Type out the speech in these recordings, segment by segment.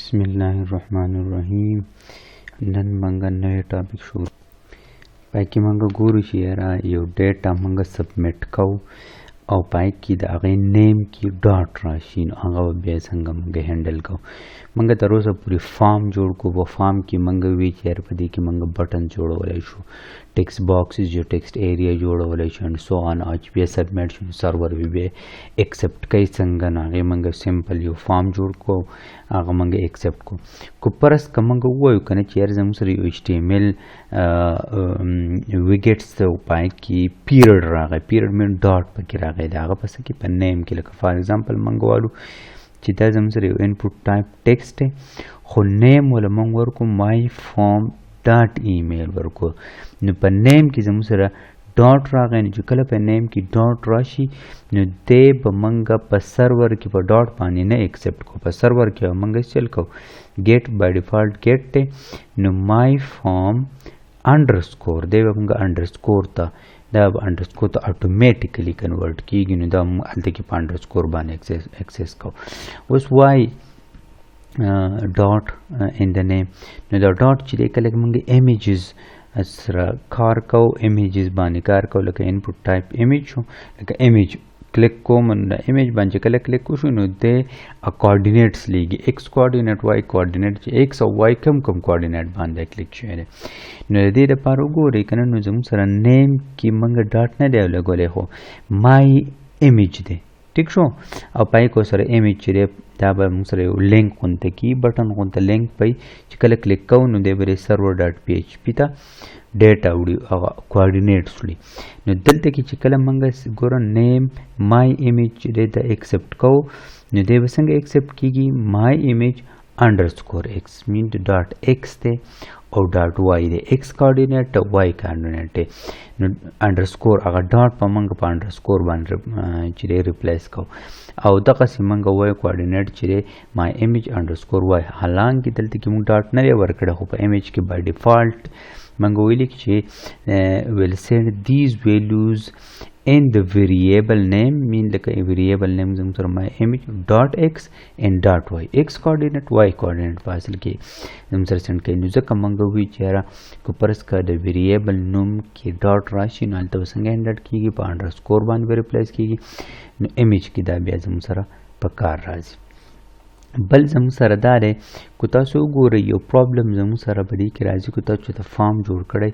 بسم الله الرحمن الرحیم. نن مونږ نوی topic شروع پای کې مونږ ګورو چې یاره یو data مونږ submit کوو او پای کې د هغې name کې dot راشي، نو هغه به بیا څنګه مونږ handle کوو. مونږ تر اوسه پورې form جوړ کړو. په form کې مونږ وی چې یاره په دې کې مونږ button جوړولی شو، text boxes جو text area جوړولی شو and so on. او چې بیا submit شو، سرور به بیا accept کوي څنګه؟ نو هغې مونږ simple یو form جوړ کړو، هغه مونږ accept کړو. کو فرض که مونږ ووایو که نه چې یاره زموږ سره یو HTML widgets ته پای کې period راغی، period mean dot پکې راغی، د هغه په څه کې؟ په name کې. لکه for example مونږ والو چې دا زموږ سره یو input type text دی، خو name وله مونږ ورکو my form dot email ورکو، نو په name کې زموږ سره dot راغی. نو چې کله په name کې dot راشي، نو دی به مونږ په سرور کې په dot باندې نه accept کو. په سرور کې به مونږ چل کو get، by default get دی، نو my form underscore دی به مونږ underscore ته، دا به underscore ته automatically convert کیږي. نو دا مونږ هلته کې په underscore باندې access کو. اوس why dot in the name؟ نو دا dot چې دی، کله مونږ images سره کار کوو، images باندې کار کوو، لکه input type image شو، لکه image click کوم، نو د image باندې کله کلیک وشو، نو د coordinates لیږي، x coordinate، y coordinate، چې x او y کوم کوم coordinate باندې کلیک شوی دی. نو د دې لپاره وګورئ که نه، نو زموږ سره name کې مونږ dot نه دی لګولی، خو my image دی، ټیک شو؟ او پای کو سره image چې دی، دا به موږ سره یو لینک غونته کی، button غونته لینک پي چې کله کلیک کوو، نو دی به server.php ته data وړي، هغه coordinates وړي. نو دلته کې چې کله موږ ګورو name my image چې دی دا accept کوو، نو دی به څنګه accept کیږي؟ My image underscore x mean dot x دی او dot y دی، x coordinate، y coordinate دی. نو underscore هغه dot په موږ په underscore باندې چې دی replace کوو او دغسې موږ y coordinate چې دی my image underscore y. حالانکه دلته کې موږ dot نه دی ورکړی، خو په image کې by default موږ ویلي چې will send these values in the variable name mean لکه variable name زموږ سره my image dot x and dot y، x coordinate، y coordinate په اصل کې زموږ سره send کوي. نو ځکه موږ وی چې یاره که فرض که د variable نوم کې dot راشي، نو هلته به څنګه handle کیږي؟ په underscore باندې به replace کیږي. نو image کې دا بیا زموږ سره په کار راځي. بل زموږ سره دا دی، که تاسو وګورئ، یو problem زموږ سره په دې کې راځي. که تاسو ته form جوړ کړئ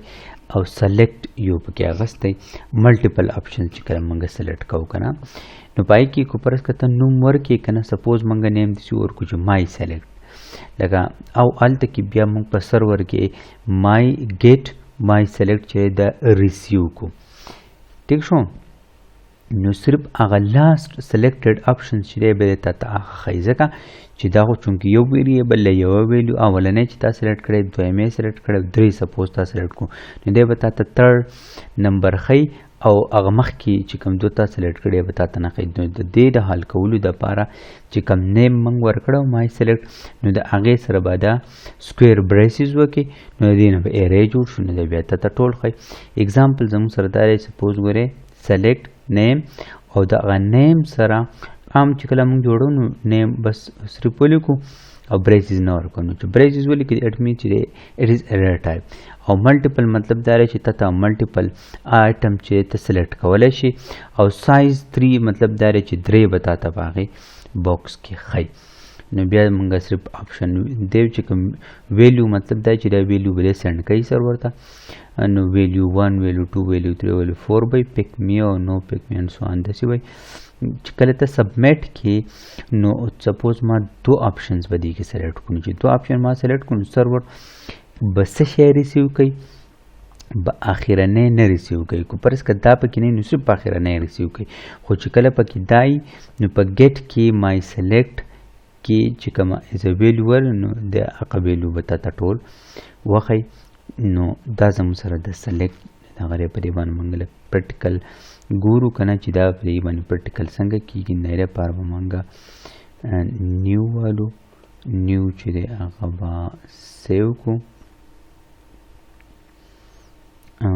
او select یو پکې اغستی، multiple option چې کله موږ select کوو که نه، نو پای کې که فرض که ته نوم ورکې که نه، suppose موږ name داسې ورکړو چې my select لکه، او هلته کې بیا موږ په سرور کې my get my select چې دا receive کو، ټیک شو؟ نو صرف هغه last selected option چې دی به تا ته هغه ښایي، ځکه چې دا خو چونکې یو variable له یوه value اولنی چې تا select کړی، دویمې select کړی، درې suppose تا select کړو، نو دی به تا ته third number ښایي او هغه مخکې چې کوم دوه تا select کړی به تا ته نه ښایي. نو د دې د حل کولو دپاره چې کوم name موږ ورکړی my select، نو د هغې سره به دا square braces وکړي، نو د دې نه به array جوړ شو، نو دی بیا تا ته ټول ښایي. Example زموږ سره دا دی، suppose ګورې select name او د هغه name سره عام چې کله موږ جوړو، نو name بس صرف ولیکو او braces نه ورکو. نو چې braces ولیکو، it means چې it is array type او multiple، مطلب دا دی چې ته ته multiple item چې ته select کولی شي، او سایز 3 مطلب دا دی چې درې به تا ته په هغې box کې ښایي. نو بیا موږ صرف option دی چې کوم value، مطلب دا چې دا value به send کوي سرور ته، نو value 1، value 2، value 3، value 4 به pick me او no pick me and so on. داسې وای چې کله ته submit کې، نو suppose ما دو options به دې کې select کړو، چې دو option ما select کړو، سرور به څه شی receive کوي؟ به اخرنۍ نه receive کوي. کو فرض که دا پکې نه، نو صرف اخرنۍ receive کوي، خو چې کله پکې دای، نو په get کې my select کې چې کومه is a value ور، نو د هغه value به تا ته ټول وښایي. نو دا زموږ سره د select دغه دی. په دې باندې موږ لږ practical ګورو که نه چې دا په دې باندې practical څنګه کیږي. نو لپاره به موږ new والو، new چې دی هغه به save کو او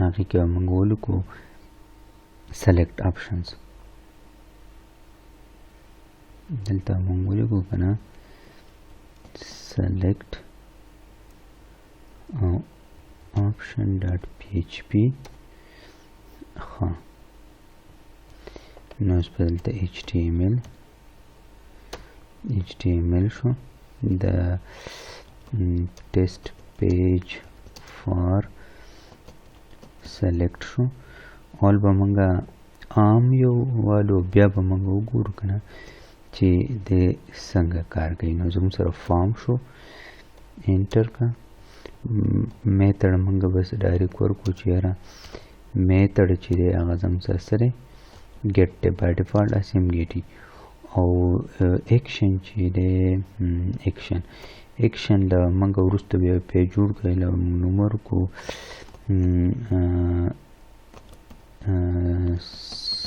هغې کې به موږ ولیکو select options. دلته موږ ولیکو که نه سلیکټ او آپشن ډاټ پی ایچ پی. ښه، نو اوس به دلته ایچ ټي ایم ایل، ایچ ټي ایم ایل شو، د ټیسټ پیج فار سلیکټ شو. اول به مونږه عام یو والو، بیا به مونږ وګورو که نه چې د څنګه کار کوي. نو زموږ سره فارم شو، انټر که میتھډ مونږ بس ډایرکټ ورکړو چې یاره میتھډ چې دی هغه زموږ سره څه دی، ګیټ دی، بای ډیفالټ هسې هم ګیټ وي. او اکشن چې دی، اکشن، اکشن له مونږ وروسته بیا پیج جوړ کړی، له مونږ نوم ورکړو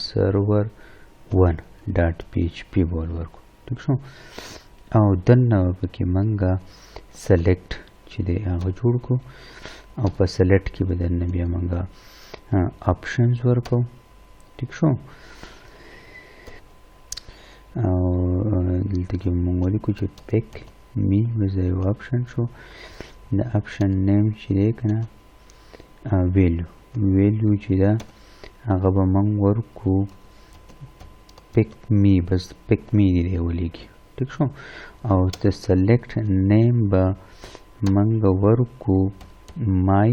سرور 1 ډاټ پی ایچ پی به ول ورکړو. ټیک شو. او دننه به پکې مونږه سلیکټ چې دی هغه جوړ کړو، او په سلیکټ کې به دننه بیا مونږه آپشنز ورکړو. ټیک شو. او دلته کې مونږ ولیکو چې پیک می، بس دا یو آپشن شو. د آپشن نیم چې دی که نه، ویلیو، ویلیو چې ده هغه به مونږ ورکړو پیک می، بس پیک می دی دی ولیکي. ټیک شو. او د سلیکټ نیم به مونږ ورکړو مای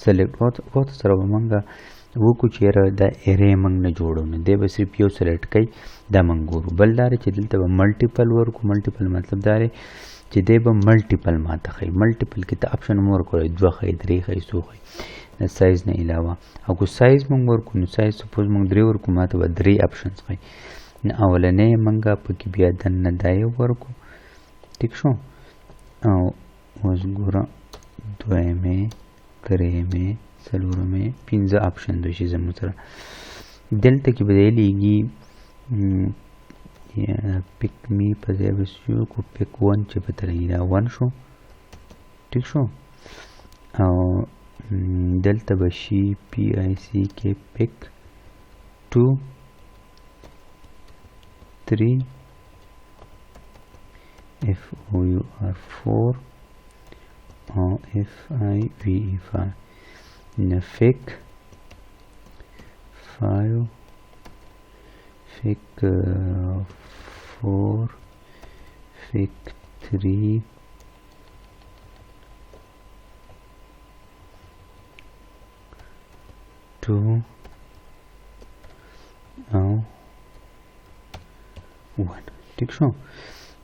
سلیکټ. ورته سره به مونږ وکړو چې یاره دا ارې مونږ نه جوړو، نو دی به صرف یو سلیکټ کوي، دا مونږ ګورو. بل دا دی چې دلته به ملټیپل ورکړو. ملټیپل مطلب دا دی چې دی به ملټیپل ماته ښیي. ملټیپل کې ته آپشن هم ورکولی، دوه ښیي، درې ښیي، څو ښیي، د سایز نه علاوه. او که سایز مونږ ورکړو، نو سایز سپوز مونږ درې ورکړو، ماته به درې آپشنز ښیي. نو اولنی مونږ پکې بیا دننه دا یو ورکړو. ټیک شو. او اوس ګوره دویمې، درېیمې، څلورمې، پنځه آپشن دوی شي زموږ سره. دلته کې به دی لیږي پیک می په ځای به څه کو پیک 1 چې په ترې دا 1 شو. ټیک شو. او دلته به شي پی آی سی کې پیک 2 3 اف او یو آر 4 او اف آی وی ای 5. نو فیک 5، فیک 4، فیک 3، 2 او 1. ټیک شو.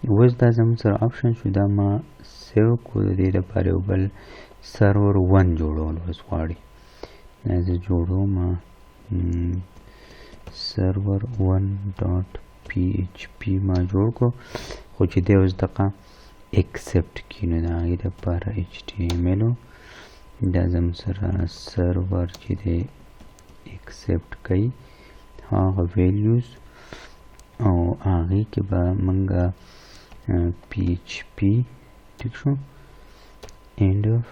اوس دا زموږ سره آپشن شو، دا ما سیو کړو. د دې لپاره یو بل سرور 1 جوړول اوس غواړي. دا زه جوړوم سرور 1 ډاټ پی ایچ پی ما جوړ کړو، خو چې دی اوس دغه اکسپټ کړي، نو د هغې دپاره ایچ ټي ایم ایل دا زموږ سره سرور چې دی اکسپټ کوي هغه ویلیوز، او هغې کې به موږ پی ایچ پی، ټیک شو، end of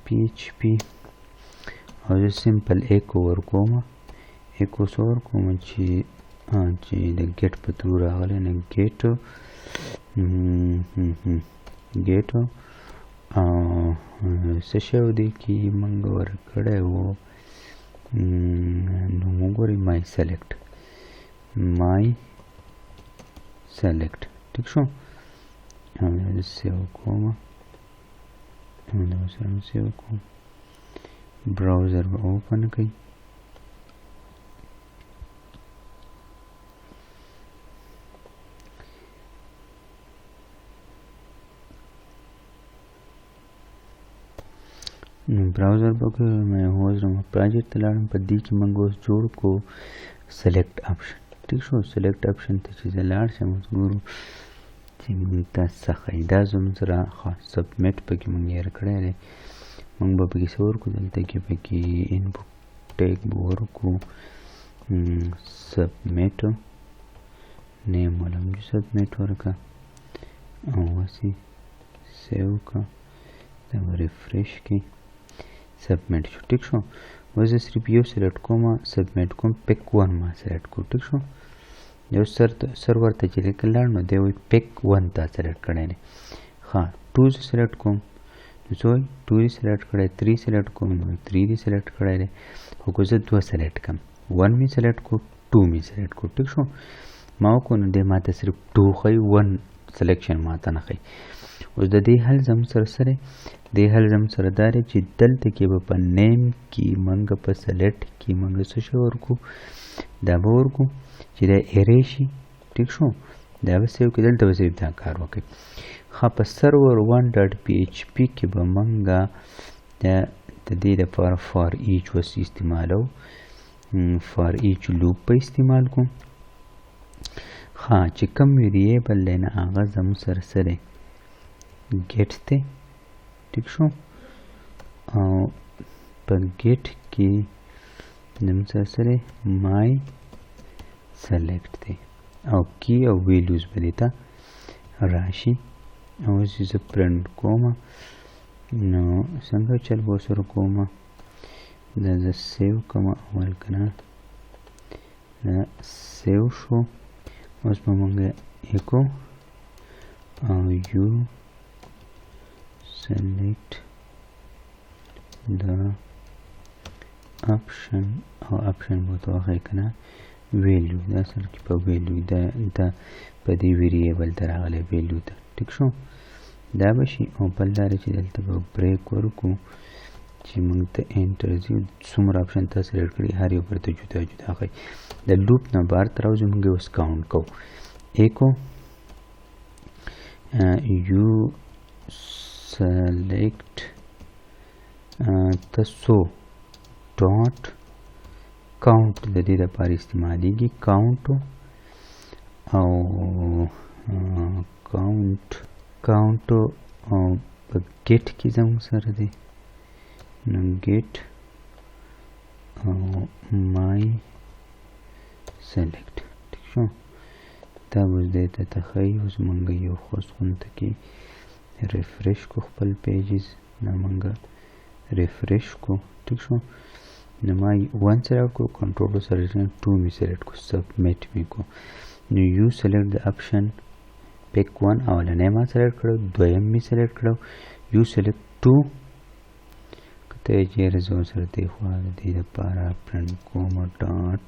پی ایچ پی. او زه سمپل ایکو ورکوم، ایکو څه ورکوم چې چې د ګیټ په ترو راغلی، نو ګیټ، ګیټ څه شی و دی کې موږ ورکړی و، نو وګورئ مای سلیکټ، مای سلیکټ. ټیک شو. او دا سیو کوم، دا سره سیو کوم، براوزر به اوپن کړئ. نو براوزر به کړو، مې هوز ما پروجیکټ ته لاړم. په دې کې موږ اوس جوړ کړو سلیکټ آپشن. ټیک شو. سلیکټ آپشن ته چې زه لاړ شم، اوس ګورو چې موږ ته څه ښیي. دا زموږ سره ښه سبمیټ پکې موږ یې کړی دی. موږ به پکې څه ورکړو، دلته کې پکې انپوټ ټیګ به ورکړو سبمیټ نیم ولا هم سبمیټ ورکړه، او هسې سیو کړه، دا به ریفرش کړي، سبمیټ شو. ټیک شو. اوس زه صرف یو سلیکټ کوم، سبمیټ کوم، پیک 1 ما سلیکټ کړو. ټیک شو. یو سرور ته چې لاړ نو دی وایي pick one تا select کړی دی. ښه، two زه select کوم نو څه وایي؟ two دې select کړی. three select کوم نو three دې select کړی دی. خو که زه دوه select کړم، one مې select کو، two مې select کو، ټیک شو، ما وکړو نو دی ماته صرف two ښیي، one selection ماته نه ښیي. اوس د دې حل زموږ سره څه دی؟ دې حل زموږ سره دا دی چې دلته کې به په name کې موږ په select کې موږ څه شی ورکو؟ دا به ورکو چې دا array شي، ټیک شو، دا به save کړي، دلته به صرف دا کار وکړي. ښه، په server one dot PHP کې به موږ د دې دپاره for each اوس استعمالو، for each loop به استعمال کو. ښه، چې کوم variable دی نه هغه زموږ سره څه دی؟ get دی، ټیک شو، او په get کې زموږ سره څه دی؟ my select دی، او key او values به دې ته راشي. او اوس چې زه پرنټ کوم نو څنګه چل به ورسره کوم؟ دا زه save کوم اول که نه، دا save شو. اوس به موږ echo او you select the option او option به ورته وښیي که نه value. دا اصل کې په value دا په دې variable ته راغلی value ته، ټیک شو، دا به شي. او بل دا دی چې دلته به break ورکړو چې موږ ته enter ځي، څومره option ته select کړي هر یو ورته جدا جدا ښیي. د loop نه بهر ته راوځو، موږ اوس count کوو. echo you select تاسو dot count د دې لپاره استعمالیږي، count او count او په get کې زموږ سره دی، نو get او my select، ټیک شو، دا اوس دی ته ته ښیي. اوس موږ یو خاص غونته کې refresh کو خپل pages، دا موږ refresh کو، ټیک شو. نو ما one select کو، کنټرول سره two می select کو، submit می کو. نو you select the option pick one، اولنی ما select کړو، دویم می select کړو، you select two. که ته یې چېرې زه ورسره دې خوا د دې دپاره پرنټ کوم dot،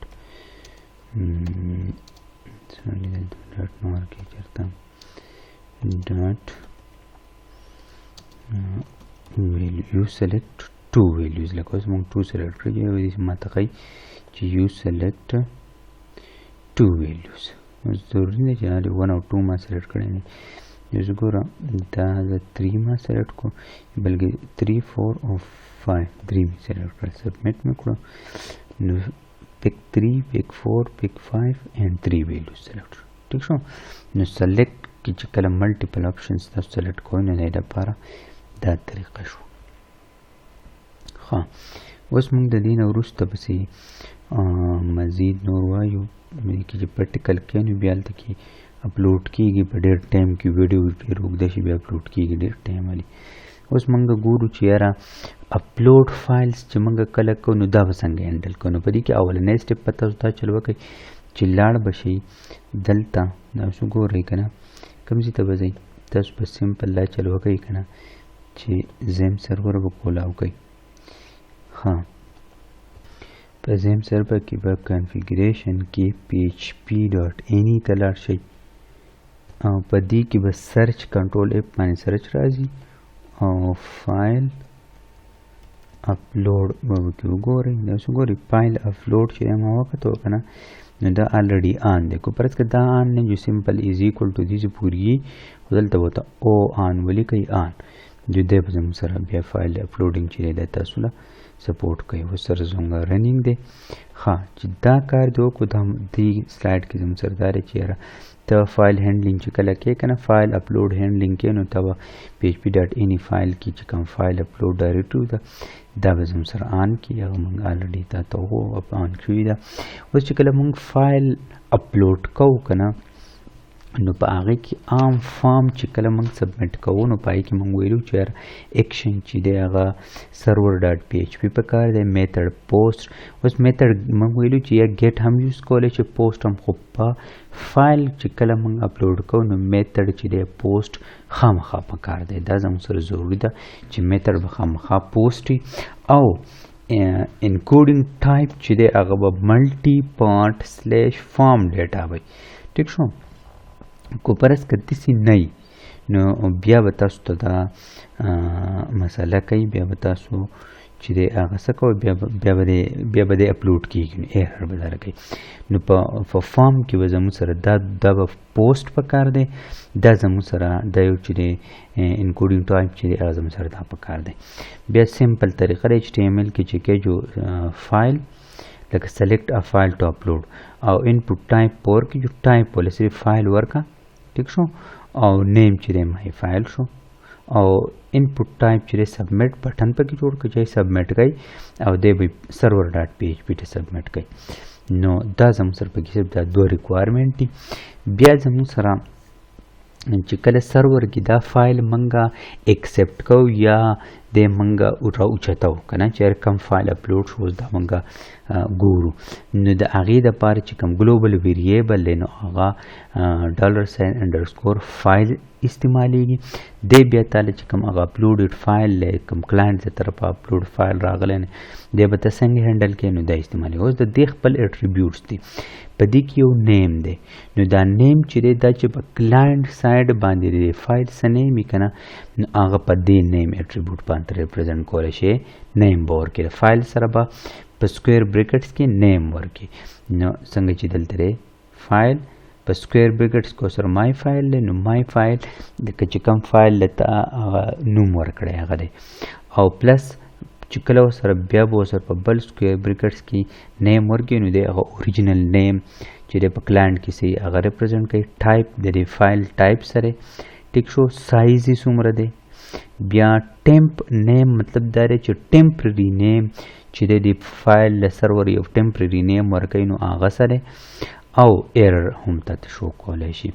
sorry دلته dot نه ورکوي چېرته dot value. You select two values، لکه اوس موږ two select کړو، یو دې ماته ښیي چې you select two values. اوس ضروري نه چې هلې one او two ما select کړی دی. اوس ګوره دا زه three ما select کړو، بلکې three four او five، درې مې select کړل، submit مې کړو. نو pick 3، pick 4، pick 5 and 3 values select شو، ټیک شو. نو select کې چې کله multiple options تاسو select کوئ نو د دې لپاره دا طریقه شو. ښه، اوس موږ د دې نه وروسته پسې مزید نور وایو کې چې practical کې نو بیا هلته کې اپلوډ کیږي په ډېر time کې، ویډیو ډېر اوږده شي بیا اپلوډ کیږي ډېر time ولي. اوس موږ ګورو چې یاره upload files چې موږ کله کوو نو دا به څنګه handle کوو. نو په دې کې اولنی step په تاسو دا چل وکړئ چې لاړ به شئ دلته، تاسو ګورئ که نه کوم ځای ته به ځئ، تاسو به simple دا چل وکړئ که نه چې XAMPP server به کولاو کوئ. ښه، په XAMPP server کې به configuration کې PHP dot ini ته لاړ شئ او په دې کې به search control F باندې search راځي او file upload به پکې وګورئ. تاسو ګورئ file upload چې ما وکتو که نه نو دا already on دی. که فرض که دا on نه جو simple is equal to دې پورې وي، خو دلته ورته او on ولیکئ on، جو دی به زموږ سره بیا file uploading چې دی دا تاسو له support کوي. اوس سره زموږ running دی. ښه، چې دا کار دی وکړو، دا دې slide کې زموږ سره دا دی چې یاره ته file handling چې کله کې که نه file upload handling کې نو ته به PHP dot ini file کې چې کوم file upload directory ده دا به زموږ سره on کړي. هغه موږ already تا ته وښوو on کړې ده. اوس چې کله موږ file upload کوو که نه نو په هغه کې عام form چې کله موږ submit کوو، نو په هغې کې موږ ویلو چې یار اکشن چې دی هغه server.php په کار دی، method post. اوس method موږ ویلو چې یا get هم use کولی شي، پوسټ هم، خو په فایل چې کله موږ اپلوډ کوو نو method چې دی پوسټ خامخا په کار دی. دا زموږ سره ضروري ده چې method به خامخا پوسټ وي، او encoding type چې دی هغه به multipart/form data وي. ټیک شو؟ کو پرس که داسې نه وي نو بیا به تاسو ته دا مسله کوي، بیا به تاسو چې دی هغه څه کوئ، بیا به دی اپلوډ کېږي نو error به درکوي. نو په form کې به زموږ سره دا به پوسټ پکار دی، دا زموږ سره دا یو چې دی encoding type چې دی هغه زموږ سره دا پکار دی. بیا simple طریقه دی HTML کې چې کې جو فایل، لکه select a file to upload، او input type پور کې جو ټایپ ول صرف فایل ورکا. ټیک شو؟ او name چې دی my file شو، او input type چې دی submit button پکې جوړ کړي چې submit کوي، او دی به server.php ته submit کوي. نو دا زموږ سره پکې صرف دا دوه requirement دي. بیا زموږ سره چې کله سرور کې دا فایل منګه accept کو یا د منګه را اوچتو کنه چې کوم فایل اپلوډ شو، اوس دا منګه ګورو، نو د هغې دپاره چې کوم global variable دی نو هغه $_file استعمالیږي. دی بیا تاله چې کوم هغه uploaded file دی، کوم client د طرفه upload file راغلی نه دی به ته څنګه handle کوې، نو دا استعمالیږي. اوس د دې خپل attributes دي، په دې کې یو name دی. نو دا name چې دی دا چې په client side باندې دی فایل څه name وي که نه، نو هغه په دې name attribute باندې represent کولی شي. name به ورکړي، د فایل سره به په square brackets کې name ورکړي. نو څنګه چې دلته دی فایل په square brackets کو سره my file دی، نو my file لکه چې کوم فایل له تا هغه نوم ورکړی هغه دی، او plus چې کله ورسره بیا به ورسره په بل square brackets کې name ورکړي، نو دی هغه original name چې دی په client کې سي هغه represent کوي. ټایپ د دې file type سره. ټیک شو؟ سایز یې څومره دی. بیا temp name مطلب دا دی چې temporary name چې د دې فایل له سرور یو temporary name ورکوي نو هغه سره، او error هم ته شو کولی شي.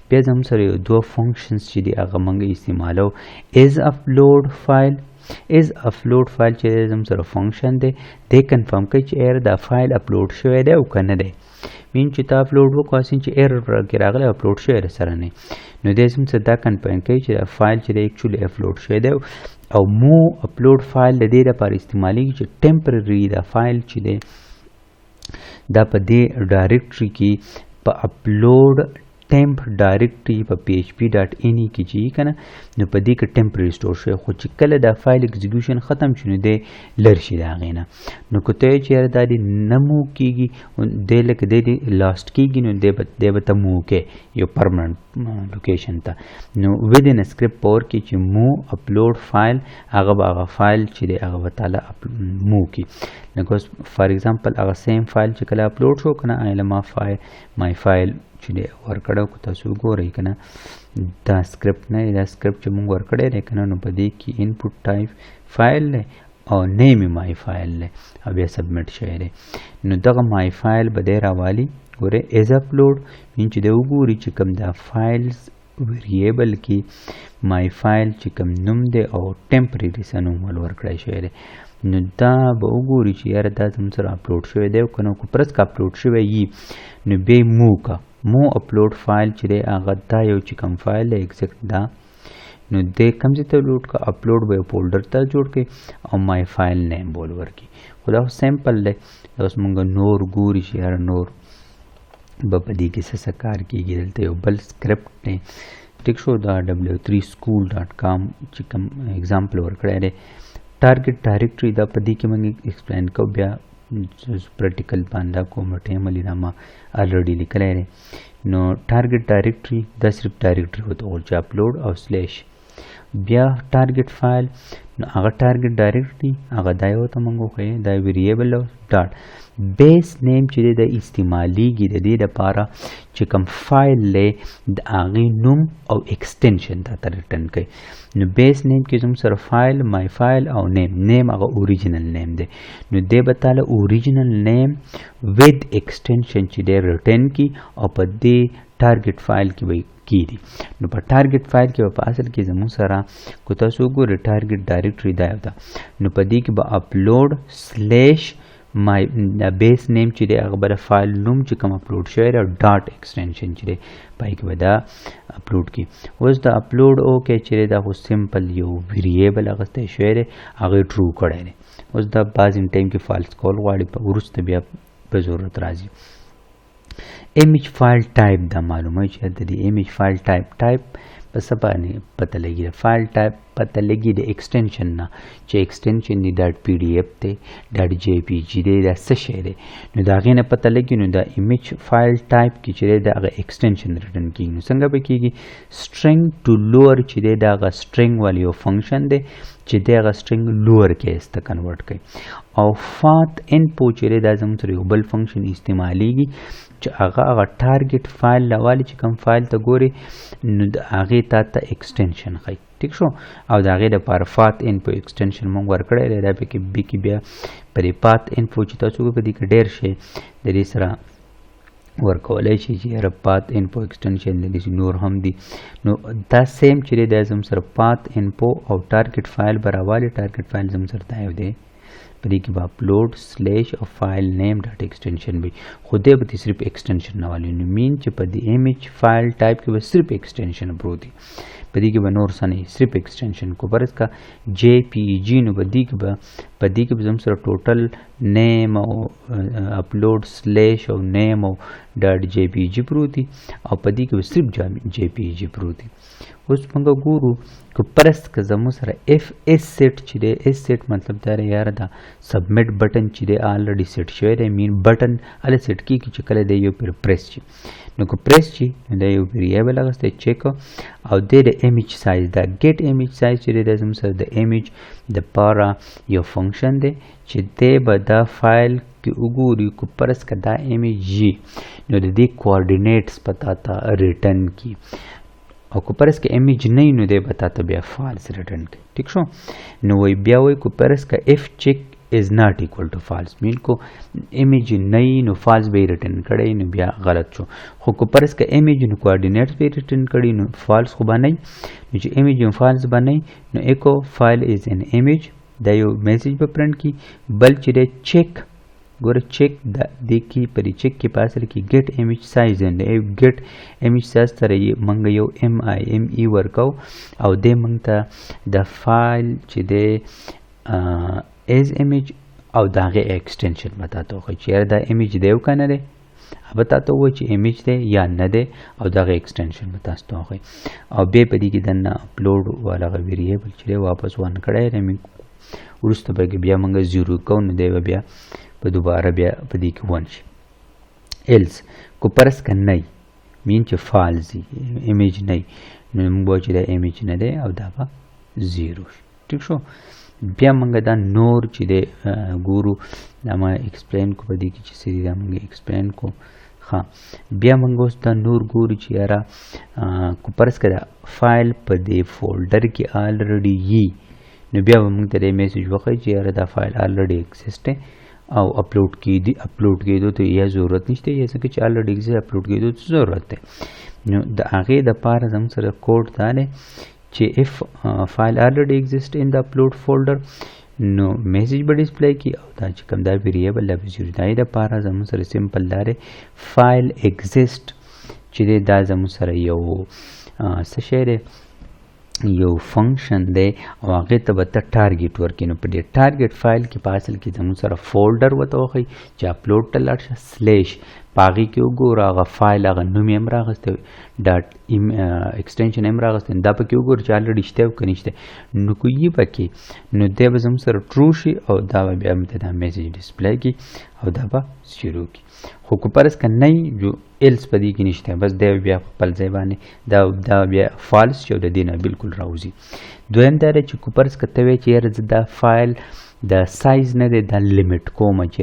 بیا زموږ سره یو دوه functions چې دي هغه موږ استعمالو. Is upload file، is upload file چې زموږ سره function دی، دی confirm کوي چې error دا فایل اپلوډ شوی دی او که نه دی. مین چې تا اپلوډ وکړو هسې چې error کې راغلی اپلوډ شوی دی سره نه، نو دی زموږ سره دا confirm کوي چې دا فایل چې دی actually upload شوی دی. او move upload file د دې لپاره استعمالیږي چې temporary دا فایل چې دی دا په دې directory کې په upload temp directory په php.ini کې چې کنه نو په دې کې temporary store شوی، خو چې کله دا فایل execution ختم شي نو دی لر شي د هغې نه. نو که ته چې یاره دا دې نه move کېږي، دی لکه دی دې lost کېږي، نو دی به ته move کوې یو permanent location ته. نو within script پور کې چې move upload file هغه به هغه فایل چې دی هغه به تاله move کړي. لکه اوس for example هغه same file چې کله اپلوډ شو که نه، ایله ما file my file چې دی ورکړی، که تاسو وګورئ که نه دا سکرپټ نه دی، دا سکرپټ چې موږ ورکړی دی که نه، نو په دې کې input type file دی او name یې my file دی او بیا submit شوی دی. نو دغه my file به دی راوالي. ګورئ is upload مین چې دی وګوري چې کوم دا files variable کې my file چې کوم نوم دی او temporary څه نوم ول ورکړی شوی دی، نو دا به وګوري چې یاره دا زموږ سره اپلوډ شوی دی او که نه. که پرس که اپلوډ شوی یي نو بیا یې move که move upload file چې دی هغه دا یو چې کوم فایل دی exact دا، نو دی کوم ځای ته لوډ که اپلوډ به یو folder ته جوړ کړي او my file name به ول ورکړي. خو دا خو simple دی. دا اوس موږ نور ګوري چې یاره نور به په دې کې څه څه کار کېږي. دلته یو بل سکرپټ دی. ټیک شو؟ دا w3school.com چې کوم example ورکړی دی، target directory دا په دې کې موږ explain کوو، بیا practical باندې کوم ټیم دا ما already لیکلی دی. نو target directory دا صرف directory ورته وغوړ چې اپلوډ او slash، بیا target file نو هغه target directory هغه دا یو ته موږ وښیو دا variable dot base name چې دی دا استعمالیږي د دې لپاره چې کوم فایل دی د هغې نوم او extension تا ته return کوي. نو base name کې زموږ سره file my file او name، name هغه original name دی، نو دی به تاله original name with extension چې دی return کړي او په دې target file کې به کیدي. نو په ټارګټ فایل کې په اصل کې زموږ سره کو تاسو وګورئ ټارګټ ډایریکټري دا یو ده. نو په دې کې به اپلوډ سلیش مای بیس نیم چې دی هغه به د فایل نوم چې کوم اپلوډ شوی دی ډاټ ایکسټنشن چې دی په هغې کې به دا اپلوډ کړي. اوس دا اپلوډ اوکې چې دی دا خو سمپل یو ویریبل اخیستی شوی دی، هغه یې ټرو کړی دی. اوس دا بعضې ټایم کې فالس کول غواړي، په وروسته بیا په ضرورت راځي. ایمیج فایل ټایپ دا معلومه چې د دې ایمیج فایل ټایپ په څه باندې پته لګي؟ د فایل ټایپ پته لګي د ایکسټنشن نه، چې ایکسټنشن دی ډاټ پی ډي اف دی، ډاټ جی پی جی دی، دا څه شی دی، نو د هغې نه پته لګي. نو دا ایمیج فایل ټایپ کې چې دی د هغه ایکسټنشن ریټرن کېږي. نو څنګه به کېږي؟ سټرینګ ټو لوور چې دی د هغه سټرینګ والی یو فنکشن دی چې دی هغه سټرینګ لوور کیس ته کنورټ کوي. او فات انپو چې دی دا زموږ سره یو بل فنکشن استعمالیږي چې هغه هغه ټارګټ فایل لوالي چې کوم فایل ته ګوري نو د هغې تا ته ایکسټنشن ښیي. ټیک شو. او د هغې دپاره فات انفو ایکسټنشن موږ ورکړی دی، دا پکې بي کې بیا په دې پات انفو چې تاسو وګورئ په دې کې ډېر شی د دې سره ورکولی شي چې یاره پات انفو ایکسټنشن د دې نور هم دي. نو دا سیم چې دی دا زموږ سره پات انفو او ټارګټ فایل به راوالي. ټارګټ فایل زموږ سره دا یو دی، په دې کې به اپلوډ سلیش او فایل نیم ډاټ ایکسټنشن وي، خو دی به ترې صرف ایکسټنشن نه والي. نو مین چې په دې ایمیج فایل ټایپ کې به صرف ایکسټنشن پروت وي، په دې کې به نور څه نه وي، صرف ایکسټنشن. کو فرض کا جی پی جی، نو په دې کې به زموږ سره ټوټل نیم او اپلوډ سلیش او نیم او ډاټ جی پی جی پروت وي، او په دې کې به صرف جی پی جی پروت وي. اوس موږ ګورو که پرس که زموږ سره اف اس سیټ چې دی، اس سیټ مطلب دا دی یاره دا سبمیټ بټن چې دی آلریډي سیټ شوی دی، مین بټن هله سیټ کېږي چې کله دی یو پر پریس شي. نو که پریس شي نو دا یو ویریبل اخیستی چک او دی د ایمیج سایز، دا ګیټ ایمیج سایز چې دی دا زموږ سره د ایمیج دپاره یو فنکشن دی چې دی به دا فایل کې وګوري که فرض که دا ایمیج یي نو د دې کوارډینیټس به تا ته ریټرن کړي، او که فرض که ایمیج نه وي نو دی به تا ته بیا فالس ریټرن کړي. ټیک شو. نو وایي بیا وایي که فرض که اف چک is not equal to false، مین کو ایمیج نه وي نو فالس به یې ریټرن کړی، نو بیا غلط شو. خو که فرض که ایمیج نو کوارډینیټس به یې ریټرن کړي نو فالس خو به نه وي، نو چې ایمیج نو فالس به نه وي نو ایکو فایل از ان ایمیج دا یو میسج به پرنټ کړي. بل چې دی چک، ګوره چک دا دې کې په دې چک کې په اصل کې ګیټ ایمیج سایز دی، ګیټ ایمیج سایز سره یې موږ یو ایم آی ایم ای ورکو او دی موږ ته د فایل چې دی از ایمیج او د هغې ایکسټنشن به تا ته وښیي چې یاره دا ایمیج دی او که نه دی، به تا ته ووایي چې ایمیج دی یا نه دی، او د هغې ایکسټنشن به تاسو ته وښیي. او بیا په دې کې دننه اپلوډ والا هغه ویریبل چې دی واپس ون کړی دی، وروسته به بیا موږ زیرو کوو نو دی به بیا په دوباره بیا په دې کې ون شي. ایلس کو پرس که نه وي، مین چې فالس وي، ایمیج نه وي، نو موږ وایو چې دا ایمیج نه دی او دا به زیرو شي. ټیک شو. بیا موږ دا نور چې دی ګورو، دا ما ایکسپلین کو په دې کې چې څه دي دا موږ ایکسپلین کو. ښه، بیا موږ اوس دا نور ګورو چې یاره کو فرض که دا فایل په دې فولډر کې آلریډي یي، نو بیا به موږ ته دی میسج وښیي چې یاره دا فایل آلریډي ایکزیسټ دی او اپلوډ کیدی، اپلوډ کیدو ته یا ضرورت نشته، یا ځکه چې آلریډي ایکزیسټ اپلوډ کیدو ته ضرورت دی. نو د هغې دپاره زموږ سره کوډ دا دی چې if file already exist in the upload folder نو میسج به ډیسپلی کړي، او دا چې کوم دا ویریبل دا به زیرو. د هغې دپاره زموږ سره سمپل دا دی فایل ایگزیسټ چې دی دا زموږ سره یو څه شی دی، یو فنکشن دی، او هغې ته به ته ټارګټ ورکړې. نو په دې ټارګټ فایل کې په اصل کې زموږ سره فولډر ورته وښیي چې اپلوډ ته لاړ شه، سلیش په هغې کې وګوره هغه فایل هغه نوم یې هم راغستی، ډاټ ایکسټنشن یې هم راغستی، دا پکې وګوره چې آلریډي شته او که نشته. نو که یي پکې نو دی به زموږ سره ټرو شي او دا به بیا موږ ته دا میسج ډسپلی کړي او دا به شروع کړي. خو که فرض که نه وي، جو ایلس په دې کې نشته، بس دی به بیا خپل ځای باندې دا بیا فالس شي او د دې نه بالکل راوځي. دویم دا دی چې که فرض که ته وایې چې یاره زه دا فایل د سایز نه دی دا لیمیټ کوم، چې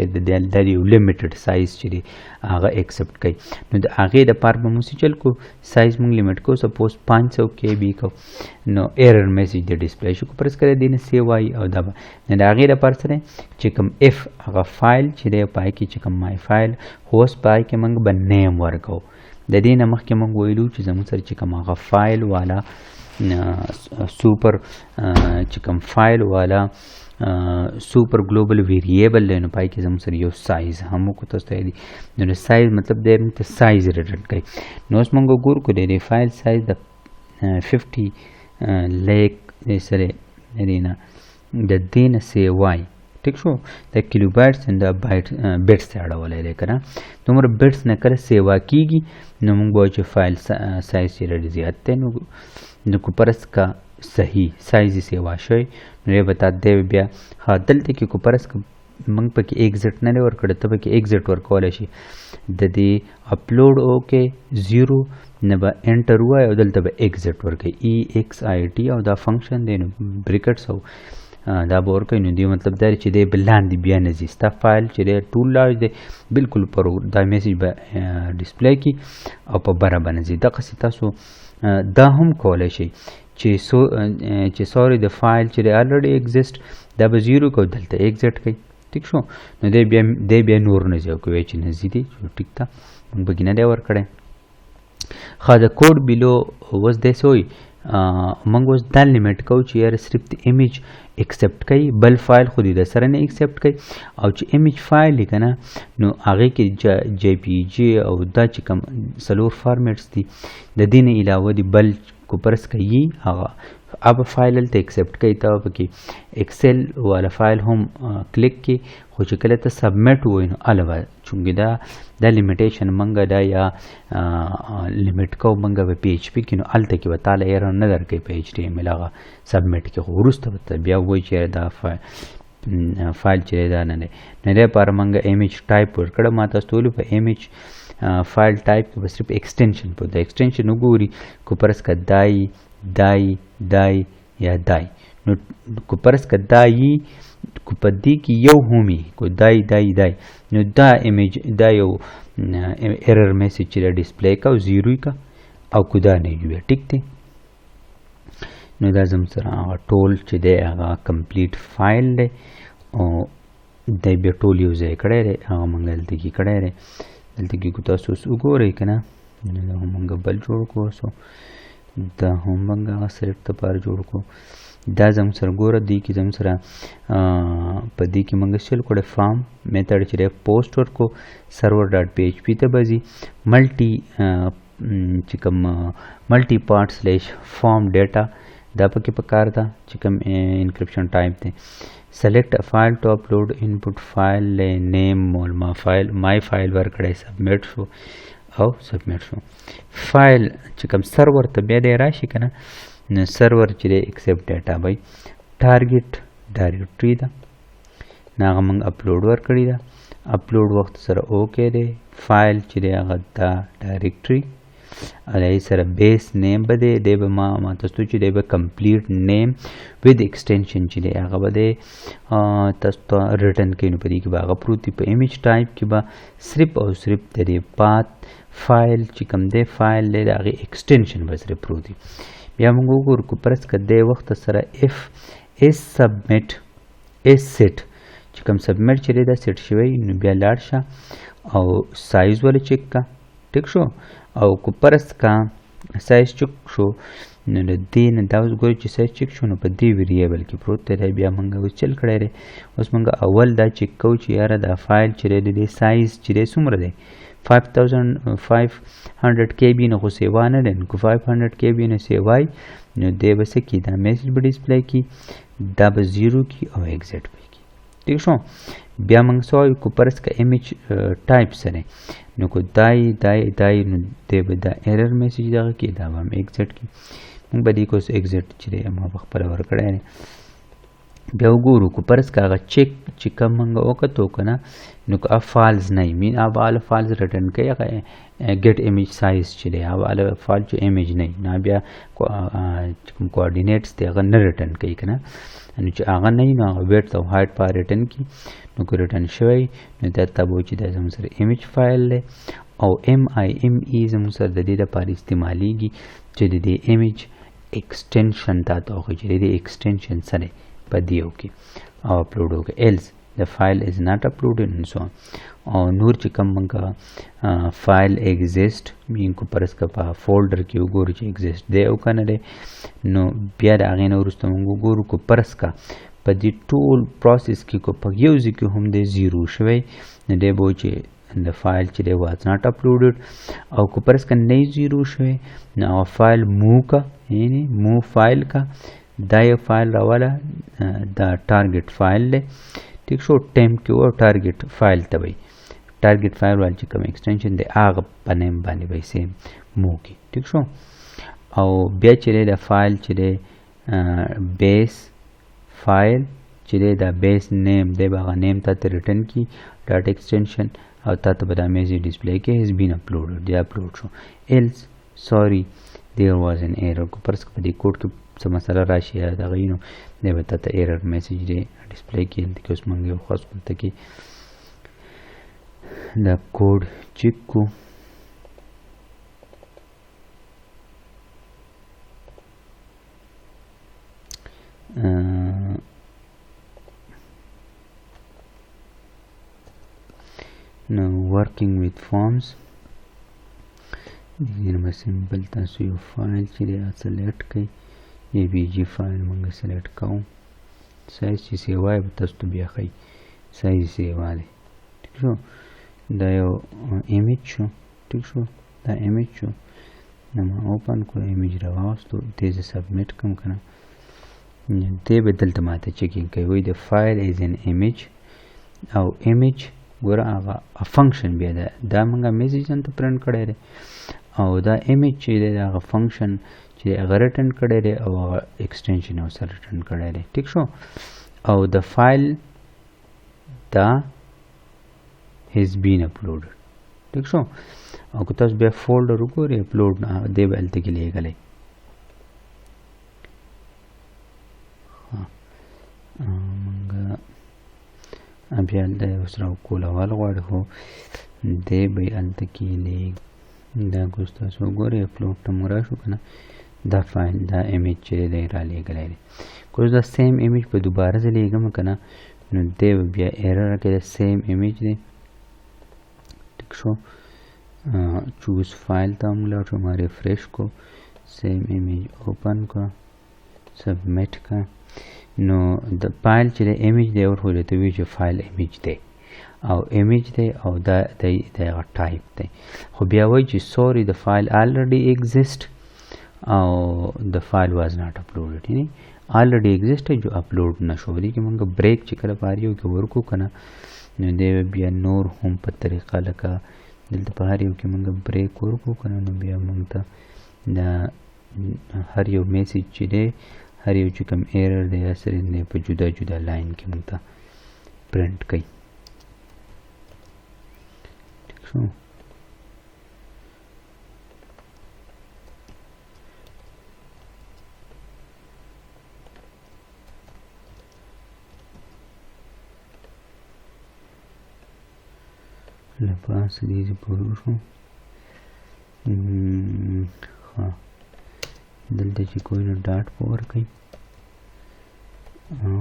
د یو لیمیټډ سایز چې دی هغه اکسپټ کوي، نو د هغې دپاره به موږ څه چل کوو، سایز موږ لیمیټ کوو، سپوز 500 کې بي کوو، نو ایرر میسج د ډسپلی شي. که فرض کړئ دې نه سی وایي او دا به نو د هغې دپاره څه دی چې کوم اف هغه فایل چې دی په هغې کې چې کوم مای فایل، خو اوس په هغې کې موږ به نیم ورکوو، د دې نه مخکې موږ ویلو چې زموږ سره چې کوم هغه فایل والا سوپر چې کوم فایل والا سوپر ګلوبل ویریبل دی، نو پای کې زموږ سره یو سایز هم وکړو تاسو ته دی. نو د سایز مطلب دی موږ ته سایز ریټرن کوي. نو اوس موږ ګورو کو د دې فایل سایز د 50 لیک سره د نه د دې نه سیوای، ټیک شو، د کیلو بایټس د بایټ بیټس ته اړولی دی که نه، دومره بیټس نه کله سیوا کیږي نو موږ وایو چې فایل سایز یې ډېر زیات دی. نو که فرض که صحیح سایز یې سیوا شوی نو یې به تا دی بیا ښه دلته کې که فرض که موږ پکې ایگزټ نه دی ورکړی، ته پکې ایگزټ ورکولی شي. د دې اپلوډ اوکې 0 نه به انټر ووایي او دلته به ایگزټ ورکوي، ای ایکس آی ټي، او دا فنکشن دی نو بریکټس او دا به ورکوي. نو دې مطلب دا دی چې دی به لاندې بیا نه ځي، ستا فایل چې دی ټول لارج دی بالکل پر دا میسج به ډسپلی کړي او په بره به نه ځي. دغسې تاسو دا هم کولی شئ چې سو چې سوري د فایل چې دی الریډي ایگزیسټ دا به 0 کو دلته ایگزټ کوي، ټیک شو. نو دی بیا نور نه ځي او که وایي چې نه ځي دی ټیک ده، موږ پکې نه دی ورکړی. ښه د کوډ بیلو اوس دی څه وایي، موږ اوس دا لیمیټ کوو چې یاره صرف د ایمیج اکسپټ کوي، بل فایل خو دې د سره نه اکسپټ کوي، او چې ایمیج فایل یې که نه نو هغې کې جی پی جی او دا چې کوم څلور فارمیټس دي د دې نه علاوه دې بل کو پرس کوي هغه اب فایل هلته اکسپټ کوي، ته پکې اکسل والا فایل هم کلیک کې، خو چې کله ته سبمیټ ووایې نو هله به چونکې دا لیمیټیشن موږ دا یا لیمیټ کوو موږ په پی ایچ پی کې، نو هلته کې به تا له ایرر نه درکوي په ایچ ټي ایم ایل هغه سبمیټ کې، خو وروسته به ته بیا ووایي چې دا فایل چې دی دا نه دی. نو دې لپاره موږ ایمیج ټایپ ورکړه، ما تاسو ته ویلو په ایمیج فایل ټایپ کې به صرف ایکسټینشن په دا ایکسټینشن وګوري، که فرض که دای دای دای یا دای، نو که فرض که دای که په دې کې یو هم وي که دای دای دای، نو دا ایمیج دا یو ایرر میسج چې دا ډسپلی کا او 0 یې کا او که دا نه وي، ټیک دی. نو دا زموږ سره هغه ټول چې دی هغه کمپلیټ فایل دی او دی بیا ټول یو ځای کړی دی، هغه موږ دلته کې کړی دی. دلته کې که تاسو اوس وګورئ که نه، نو دا هم موږ بل جوړ کړو، سو دا هم موږ هغه سلیکټ دپاره جوړ کړو. دا زموږ سره ګوره دې کې زموږ سره په دې کې موږ سیل کړی فارم میتھډ چې دی پوسټ ورکړو، سرور ډاټ پی ایچ پی ته به ځي، ملټي چې کوم ملټي پارټ سلیش فارم ډیټا دا پکې پکار ده چې کوم انکرپشن ټایپ دی. سلیکټ ا فایل ټو اپلوډ، انپوټ فایل نیم مول ما فایل مای فایل ورکړی، سبمیټ شو او سبمیټ شو. فایل چې کوم سرور ته بیا دی راشي که نه، نو سرور چې دی اکسپټ ډیټا بای ټارګټ ډایرکټري ده، نو هغه موږ اپلوډ ورکړی ده. اپلوډ وخت سره اوکی دی. فایل چې دی هغه دا ډایرکټري او د هغې سره بیس نیم به دی، دی به ما تاسو ته چې دی به کمپلیټ نیم ود ایکسټینشن چې دی هغه به دی تاسو ته ریټرن کوي. نو په دې کې به هغه پروت وي. په ایمیج ټایپ کې به صرف او صرف د دې پات فایل چې کوم دی فایل دی د هغې ایکسټینشن به صرف پروت وي. بیا موږ وګورو که فرض که دی وخت سره اف اس سبمیټ اس سیټ چې کوم سبمیټ چې دی دا سیټ شوی، نو بیا لاړ شه او سایز ولې چک کا، ټیک شو. او که فرض که سایز چک شو نو د دې نه دا اوس ګورئ چې سایز چک شو نو په دې ویریبل کې پروت دی، بیا موږ اوس چل کړی دی. اوس موږ اول دا چک کوو چې یاره دا فایل چې دی د دې سایز چې دی څومره دی، 5500 کے بی نه خو سیوا نه دی، نو که 500 کے بی نه سیوا وي نو دی به څه کړي، دا میسج به ډسپلی کړي، دا به 0 کړي او ایگزټ به کړي، ټیک شو. بیا موږ څه وایو، که فرض که ایمیج ټایپ سره نو که دای دای دای نو دی به دا ایرر میسج دغه کړي، دا به هم ایگزټ کړي. موږ به دې کې اوس ایگزټ چې دی ما په خپله ورکړی دی. بیا وګورو که فرض که هغه چک چې کوم موږ وکتو که نه، نو که فالز نه وي، مین هغه والا فالز ریټرن کوي، هغه ګیټ ایمیج سایز چې دی هغه والا فال چې ایمیج نه وي، نو بیا چې کوم کوارډینیټس دی هغه نه ریټرن کوي که نه، نو چې هغه نه وي نو هغه ویډ او هایټ په ریټرن کړي. نو که ریټرن شوی نو دا ته به وایي چې دا زموږ سره ایمیج فایل دی او ایم آی ایم ای زموږ سره د دې لپاره استعمالیږي چې د دې ایمیج ایکسټینشن تا ته وښیي چې د دې ایکسټینشن څه دی په دې وکړي او اپلوډ وکړي. ایلز the file is not uploaded and so on. او نور چې کوم موږ file exist مین کو پرس کا په folder کې وګورو چې exist دی او کنه دی، نو بیا د هغې نه وروسته موږ وګورو کو پرس کا په دې ټول process کې کو په یو ځای کې هم دی zero شوی، نو دی به چې the file چې دی was not uploaded. او کو پرس کا نه zero شوی، نو هغه file move کا، یعنی move file کا دا یو فایل راواله، دا target file دی، ټیک شو. temp کې و target file ته وي، target file وال چې کوم extension دی هغه په name باندې به same move کی، ټیک شو. او بیا چې دی دا فایل چې دی base file چې دی دا base name دی به هغه name تا ته return کی dot extension، او تا ته به دا message display کې has been uploaded، دی upload شو. Else sorry there was an error، کو پرس په دې کوډ کې څه مسله راشي یا دغه نو دی به تا ته error message دی display کې. دلته کې اوس موږ یو خاص دلته کې دا کوډ چک کو. Now working with forms، دې نه به simple تاسو یو فایل چې دی select کړئ، JPG فایل موږ select کوو، سایز چې سیوا به تاسو ته بیا ښیي، سایز سیوا دی، ټیک شو. دا یو image شو، ټیک شو، دا image شو، دا ما open کړو، image راواستو، دې زه submit کوم که نه، دې به دلته ماته checking کوي، وایي the file is an image، او image ګوره هغه function بیا ده، دا موږ message دلته پرنټ کړی دی، او دا image چې دی هغه function چې هغه return کړی دی او هغه extension یې ورسره return کړی دی، ټیک شو. او the file دا has been uploaded، ټیک شو. او که تاسو بیا folder وګورئ upload نه دی به هلته کې لیږلی. موږ بیا هلته اوس راکولول غواړي، خو دی به یې هلته کې لیږ. دا که اوس تاسو وګورئ upload ته موږ راشو که نه، دا فایل دا image چې دی رالیږلی دی. که اوس دا same image په دوباره زه لیږم که نه، نو دی به بیا error راکړي، دا same image دی، ټیک شو. choose file ته موږ لاړ شو، ما refresh کو، same image open کړه، submit کړه، نو د فایل چې دی image دی ورته ته وایي چې فایل image دی، او image دی او دا د هغه type دی، خو بیا وایي چې sorry the file already exist او the file was not uploaded، یعنی already exist جو upload نه شو. دې کې موږ break چې کله په هر یو کې ورکو که نه، نو دی بیا نور هم په طریقه لکه دلته په هر یو کې موږ break ورکو که نه، نو بیا موږ ته دا هر یو message چې دی، هر یو چې کوم error دی یا سره دی په جدا جدا line کې موږ ته پرنټ کوي، ټیک شو. له پاسه دې زه پورې وشو. ښه، دلته چې کوی نو dot په ورکوي او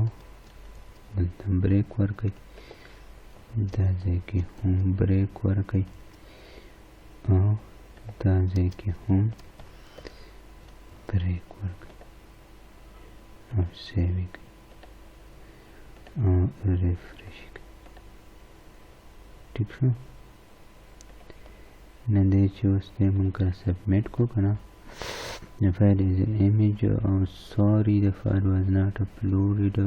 دلته break ورکوي، دا ځای کې هم break ورکوي او دا ځای کې هم break ورکوي او save یې کوي او refresh یې کوي، ټیک شو. نه دی چې اوس دی موږ کله submit کړو که نه، the file is an image، oh sorry the file was not uploaded،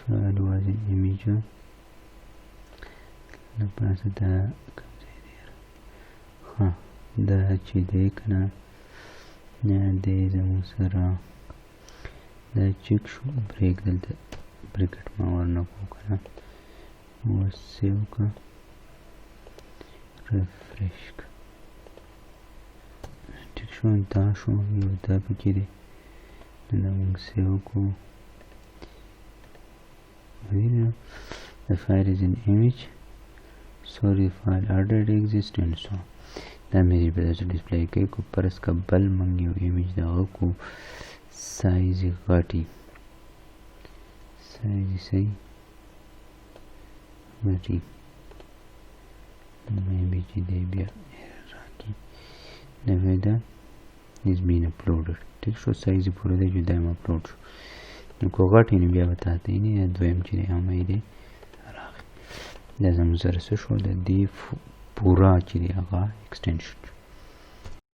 file was an image. له پاسه دا کوم ځای دی؟ ښه، دا چې دی که نه، دی زموږ سره دا چک شو، break دلته bracket ما ورنه کړو که نه، اوس save کړه، refresh کړه، ټیک شو. دا شو یو دا پکې دی، نو دا موږ save کړو. The file is an image, sorry file already exists and so on. دا message به تاسو display کوي. کو پرس کا بل موږ یو image دغه کو، سایز یې غټي، سایز یې صحیح وټي مې چې دی بیا راکې دا دا is been uploaded. ټیک شو، سایز یې پوره دی چې دا هم اپلوډ شو. نو که غټ یې نو بیا به تاته یې نه دویم چې دی هغه دی راغی. دا زموږ سره څه شو؟ د دې پوره چې دی هغه extension.